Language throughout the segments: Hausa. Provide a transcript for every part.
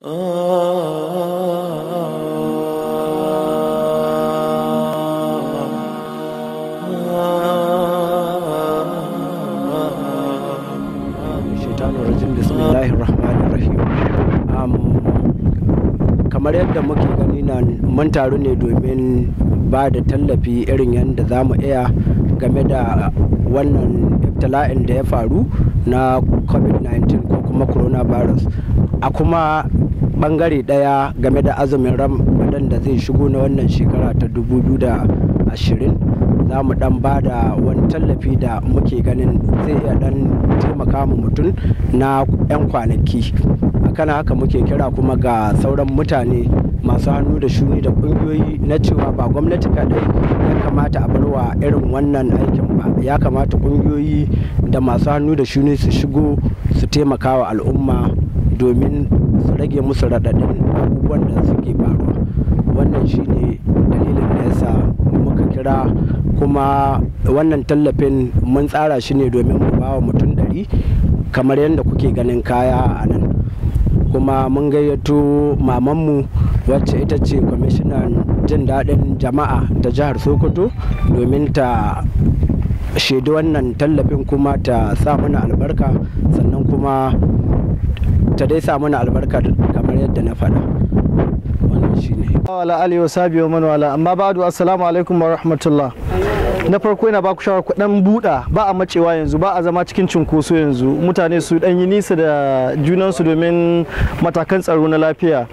Kamar yadda muke gani nan, mun taru ne domin ba da tallafi irin yadda za mu iya game da wannan ibtila'in da ya faru na COVID-19 ko kuma coronavirus, a kuma bangare daya game da azumin Ramadan da zai shigo na wannan shekara ta 2020. Za mu dan ba da wani tallafi da muke ganin zai iya dan taimaka mu mutum na 'yan kwanaki. Akan haka muke kira kuma ga sauran mutane masu hannu da shuni da kungiyoyi na cewa ba gwamnati kadai ya kamata a barwa irin wannan aikin ba, ya kamata kungiyoyi da masu hannu da shuni su shigo su taimaka wa al'umma domin su rage musu raɗaɗin abubuwan da suke faruwa. Wannan shine dalilin da yasa muka kira, kuma wannan tallafin mun tsara shi ne domin mu ba wa mutum 100 kamar yadda kuke ganin kaya a nan. Kuma mun gayyato mamanmu wacce ita ce kwamishinan jin daɗin jama'a ta jihar Sokoto domin ta shaidi wannan tallafin kuma ta sa mana albarka, sannan kuma ta dai sa mana albarka kamar yadda na faɗa. Wannan shine. Wala alihi wa sahbihi wa man wala, amma ba'du, assalamu alaikum wa rahmatullah. Na farko ina baku shawara ku dan buɗa, ba a macewa yanzu, ba a zama cikin cunkoso yanzu, mutane su dan yi nisa da junansu domin matakan tsaro na lafiya.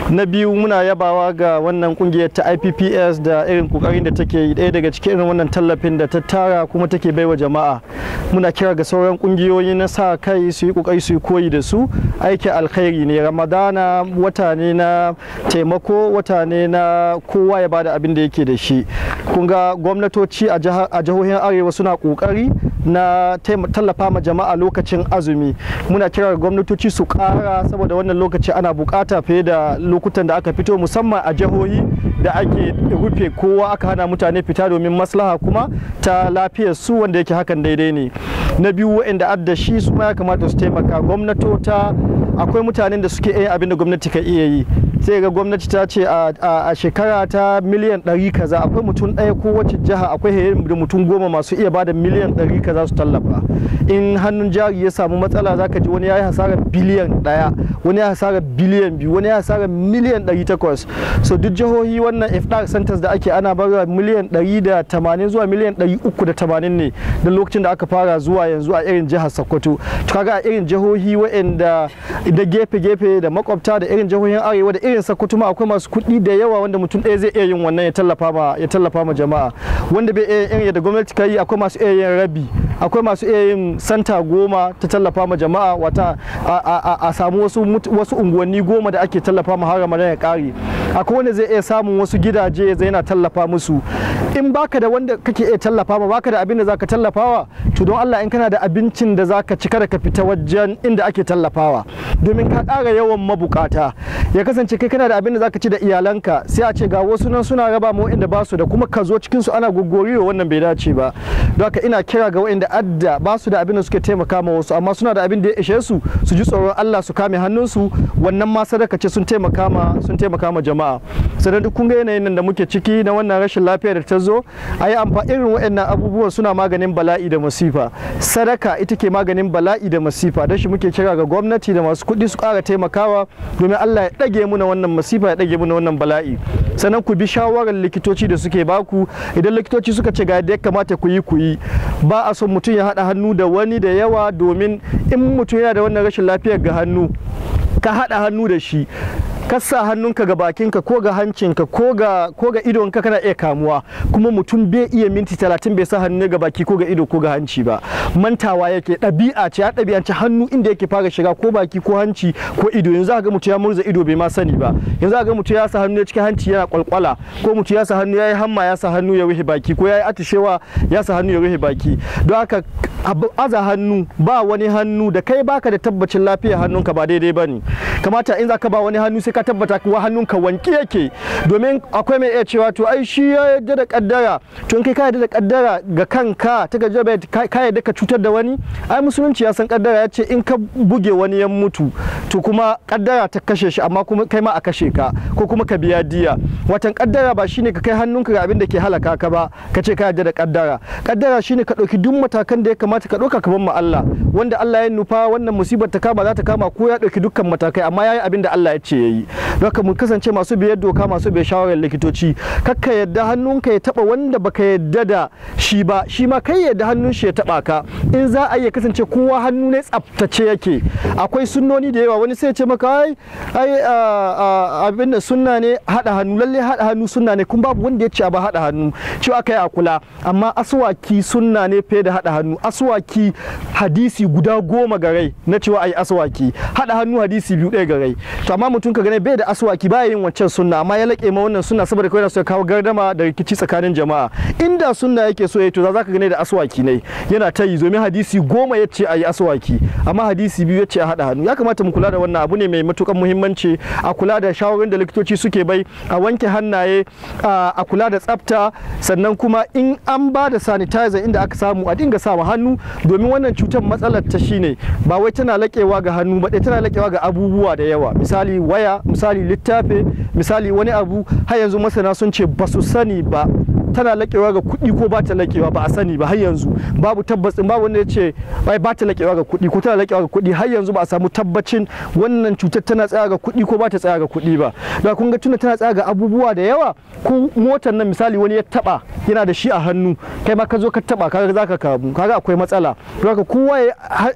Na biyu, muna yabawa ga wannan kungiyar ta IPPS da irin kokarin da take yi, ɗaya daga cikin irin wannan tallafin da ta tara kuma take baiwa jama'a. Muna kira ga sauran kungiyoyi na sa kai su yi kokari su yi koyi da su, aikin alkhairi ne. Ramadana wata ne na taimako, wata ne na kowa ya bada abin da yake da shi. Kun ga gwamnatoci a jihohin arewa suna kokari na tallafa ma jama'a lokacin azumi. Muna kira ga gwamnatoci su kara, saboda wannan lokaci ana bukata fiye da lokutan da aka fito, musamman a jihohi da ake rufe kowa, aka hana mutane fita domin maslaha kuma ta lafiyar su, wanda yake hakan daidai ne. Na biyu, waɗanda adda shi su ma ya kamata su taimaka. Gwamnatota, akwai mutanen da suke yin abin da gwamnati ka iya yi, sai ga gwamnati ta ce a shekara ta miliyan 100 kaza, akwai mutum ɗaya ko wace jiha akwai da mutum 10 masu iya bada miliyan 100 kaza su tallafa. In hannun jari ya samu matsala, zaka ji wani ya yi hasarar biliyan 1, wani ya hasarar biliyan 2, wani ya hasarar miliyan 800. So duk jihohi wannan iftar centers da ake ana barwa miliyan 180 zuwa miliyan 380 ne da lokacin da aka fara zuwa yanzu a irin jihar Sokoto. To kaga a irin jihohi waɗanda da gefe-gefe da makwabta da irin jihohin arewa da irin Sokoto ma, akwai masu kuɗi da yawa wanda mutum ɗaya zai iya yin wannan ya tallafa ma jama'a. Wanda bai iya irin yadda gwamnati ka yi, akwai masu iya yin rabi, akwai masu iya yin center 10 ta tallafa ma jama'a, wata a samu wasu unguwanni 10 da ake tallafa ma har Ramadan ya kare. Akwai wanda zai iya samun wasu gidaje zai yana tallafa musu. In baka da wanda kake iya tallafa ma, baka da abin da zaka tallafawa, to don Allah in kana da abincin da zaka ci, kada ka fita wajen inda ake tallafawa domin ka ƙara yawan mabukata. Ya kasance kai kana da abin da zaka ci da iyalanka, sai a ce ga wasu nan suna raba mu inda ba su da, kuma ka zo cikin su ana gogoriyo, wannan bai dace ba. Don haka ina kira ga waɗanda adda ba su da abin da suke taimaka ma wasu amma suna da abin da ya ishe su, su ji tsoron Allah su kame hannunsu. Wannan ma sadaka ce, sun taimaka ma jama'a. Sannan duk kun ga yanayin nan da muke ciki na wannan rashin lafiya da ta zo, a yi amfani irin waɗannan abubuwan, suna maganin bala'i da masifa. Sadaka ita ke maganin bala'i da masifa. Don shi muke kira ga gwamnati da masu kuɗi su ƙara taimakawa domin Allah ya ɗage muna wannan masifa, ya ɗage muna wannan bala'i. Sannan ku bi shawarar likitoci da suke baku. Idan likitoci suka ce ga yadda ya kamata ku yi, ku yi. Ba a son mutum ya haɗa hannu da wani da yawa, domin in mutum yana da wannan rashin lafiyar ga hannu, ka haɗa hannu da shi, ka sa hannunka ga bakinka ko ga hancinka ko ga idonka, kana iya kamuwa. Kuma mutum bai iya minti 30 bai sa hannu ga baki ko ga ido ko ga hanci ba, mantawa yake. Ɗabi'a ce, ya ɗabi'anci hannu inda yake fara shiga ko baki ko hanci ko ido. Yanzu ga mutum ya murza ido bai ma sani ba, yanzu ga mutum ya sa hannu cikin hanci yana kwalkwala, ko mutum ya sa hannu ya yi hamma ya sa hannu ya rufe baki, ko ya yi atishewa ya sa hannu ya rufe baki. Don haka aza hannu ba wani hannu da kai baka da tabbacin lafiyar hannunka ba daidai ba ne. Kamata in za ka ba wani hannu sai ka tabbata kuwa hannunka wanke yake. Domin akwai mai iya cewa to ai shi ya yarda da kaddara. To in kai ka yarda da kaddara ga kanka ta gaje ka yarda ka cutar da wani? Ai musulunci ya san kaddara, ya ce in ka buge wani ya mutu to kuma kaddara ta kashe shi, amma kuma kai ma a kashe ka ko kuma ka biya diya. Watan kaddara ba shine ka kai hannunka ga abin da ke halaka ka ba ka ce ka yarda da kaddara. Kaddara shine ka ɗauki duk matakan da ya kamata ka ɗauka ka bar ma Allah, wanda Allah ya nufa wannan musibar ta kama za ta kama, ko ya ɗauki dukkan matakai amma yayi abin da Allah ya ce yayi. Don haka mu kasance masu biyar doka, masu biyar shawarar likitoci. Kakka yadda hannunka ya taba wanda baka yadda da shi ba, shi ma kai yadda hannun shi ya taba ka. In za a iya kasance kowa hannu ne tsaftace yake. Akwai sunnoni da yawa, wani sai ya ce maka ai ai abin da sunna ne hada hannu. Lalle hada hannu sunna ne, kun babu wanda ya ce ba hada hannu, cewa kai a kula. Amma aswaki sunna ne fiye da hada hannu. Aswaki hadisi guda 10 garai na cewa ai aswaki, hada hannu hadisi 2 ɗaya garai. To amma mutum ka gane bai da aswaki, baya yin wancan sunna, amma ya laƙe ma wannan sunna saboda kawai yana so ya kawo gardama da rikici tsakanin jama'a. Inda sunna yake so ya to za ka gane da aswaki ne yana ta yi, domin hadisi 10 ya ce a yi aswaki, amma hadisi 2 ya ce a haɗa hannu. Ya kamata mu kula da wannan, abu ne mai matukan muhimmanci. A kula da shawarin da likitoci suke bai, a wanke hannaye, a kula da tsafta. Sannan kuma in an ba da sanitizer inda aka samu a dinga sawa hannu, domin wannan cutar matsalar ta shine ba wai tana laƙewa ga hannu ba, tana laƙewa ga abubuwa da yawa, misali waya, misali littafi, misali wani abu. Har yanzu masana sun ce ba su sani ba tana laƙewa ga kuɗi ko ba ta laƙewa, ba a sani ba har yanzu. Babu tabbas, babu wanda ya ce ai ba ta laƙewa ga kuɗi ko tana laƙewa ga kuɗi. Har yanzu ba a samu tabbacin wannan cutar tana tsaya ga kuɗi ko ba ta tsaya ga kuɗi ba. Da kun ga tunda tana tsaya ga abubuwa da yawa, ko motar nan misali wani ya taba yana da shi a hannu, kai ma ka zo ka taba, kaga zaka kamu, kaga akwai matsala. Don haka kowa ya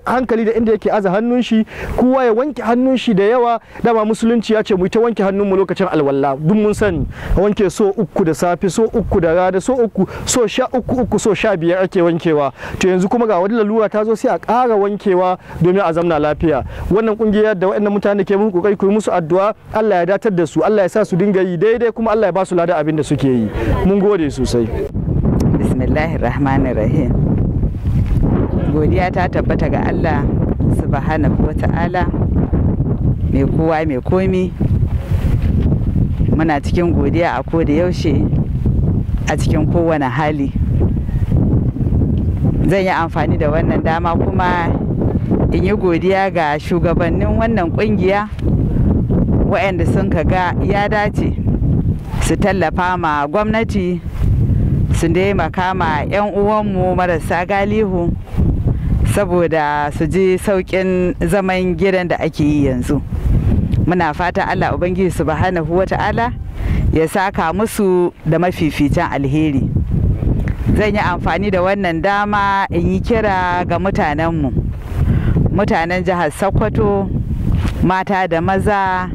hankali da inda yake aza hannun shi, kowa ya wanke hannun shi da yawa. Dama musulunci ya ce mu ta wanke hannun mu lokacin alwala, duk mun sani wanke so 3 da safe, so 3 da rana, da so 3, so 13, 3 so 15 ake wankewa. To yanzu kuma ga wani lalura ta zo, sai a ƙara wankewa domin a zamna lafiya. Wannan kungiyar da waɗannan mutane ke mun kokari, ku yi musu addu'a, Allah ya datar da su, Allah ya sa su dinga yi daidai, kuma Allah ya ba su lada abin da suke yi. Mun gode sosai. Bismillahir Rahmanir Rahim. Godiya ta tabbata ga Allah subhanahu wata'ala, mai kowa mai komi. Muna cikin godiya a koda yaushe, a cikin kowane hali. Zan yi amfani da wannan dama kuma in yi godiya ga shugabannin wannan kungiya waɗanda sun ga ya dace su tallafa ma gwamnati, su taimaka ma 'yan uwanmu marasa galihu saboda su ji sauƙin zaman gidan da ake yi yanzu. Muna fata Allah Ubangiji subhanahu wata'ala ya saka musu da mafificin alheri. Zan yi amfani da wannan dama in yi kira ga mutanenmu, mutanen jihar Sokoto, mata da maza,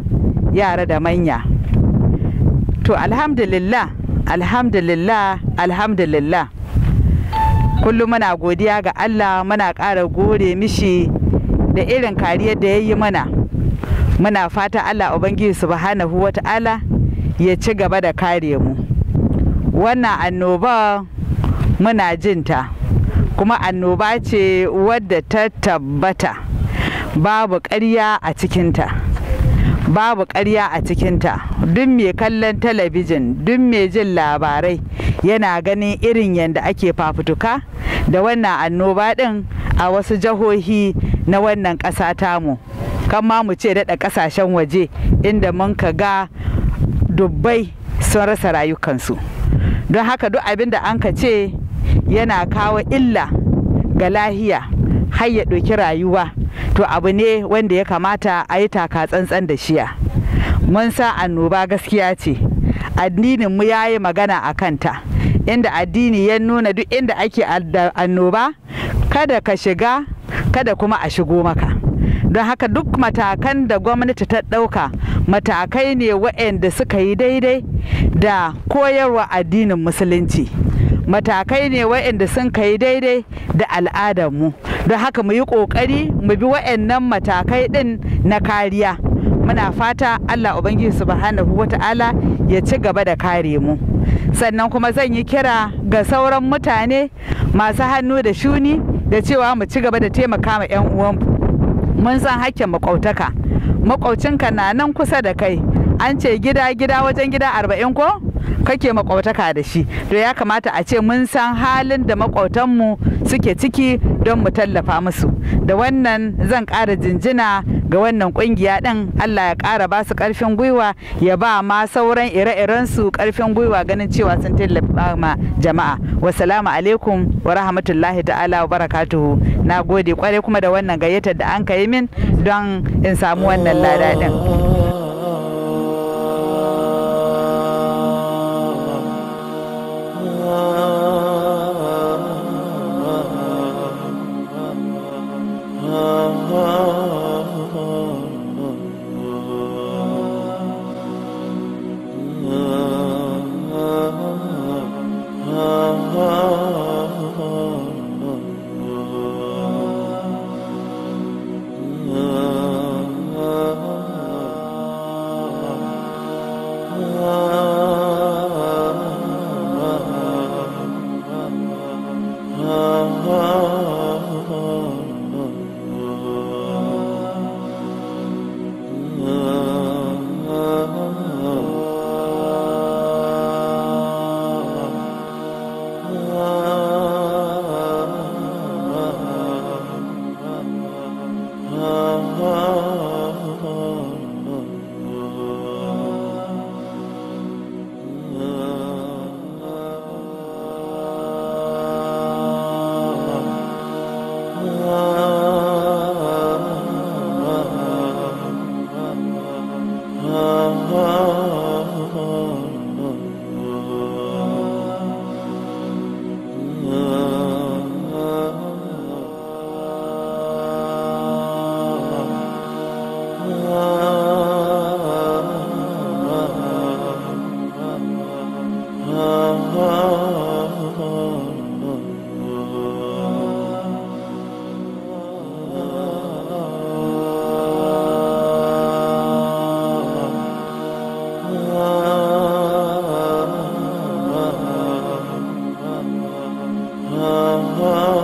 yara da manya. To alhamdulillah, alhamdulillah, alhamdulillah. Kullum muna godiya ga Allah, muna ƙara gore mishi da irin kariyar da ya yi mana. Muna fata Allah Ubangiji subhanahu wata'ala ya ci gaba da kare mu. Wannan annoba muna jinta, kuma annoba ce wadda ta tabbata, babu ƙarya a cikinta, babu ƙarya a cikinta. Duk mai kallon talabijin, duk mai jin labarai yana ganin irin yadda ake fafutuka da wannan annoba ɗin a wasu jihohi na wannan ƙasa tamu, kan ma mu ce daɗa ƙasashen waje inda mun ka ga dubbai sun rasa rayukansu. Don haka duk abin da an ka ce yana kawo illa ga lahiya har ya ɗauki rayuwa, to abu ne wanda ya kamata a yi taka tsantsan da shiya. Mun san annoba gaskiya ce, addinin mu ya yi magana a kanta, inda addini ya nuna duk inda ake annoba kada ka shiga, kada kuma a shigo maka. Don haka duk matakan da gwamnati ta ɗauka matakai ne waɗanda suka yi daidai da koyarwa addinin musulunci, matakai ne waɗanda sun kai daidai da al'adarmu. Don haka mu yi ƙoƙari mu bi waɗannan matakai ɗin na kariya. Muna fata Allah Ubangiji subhanahu wata'ala ya ci gaba da kare mu. Sannan kuma zan yi kira ga sauran mutane masu hannu da shuni da cewa mu ci gaba da taimaka ma 'yan uwanmu. Mun san hakkin maƙwautaka, Makwabcinka na nan kusa da kai, an ce gida gida wajen gida 40 ko kake makwabtaka da shi. To ya kamata a ce mun san halin da makwabtanmu suke ciki don mu tallafa musu. Da wannan zan ƙara jinjina ga wannan ƙungiya ɗin. Allah ya ƙara ba su ƙarfin gwiwa, ya ba ma sauran ire-iren su ƙarfin gwiwa ganin cewa sun tallafa ma jama'a. Wassalamu alaikum wa rahmatullahi ta'ala wa barakatuhu. Na gode kwarai kuma da wannan gayyatar da an ka yi min don in samu wannan lada ɗin. Oh.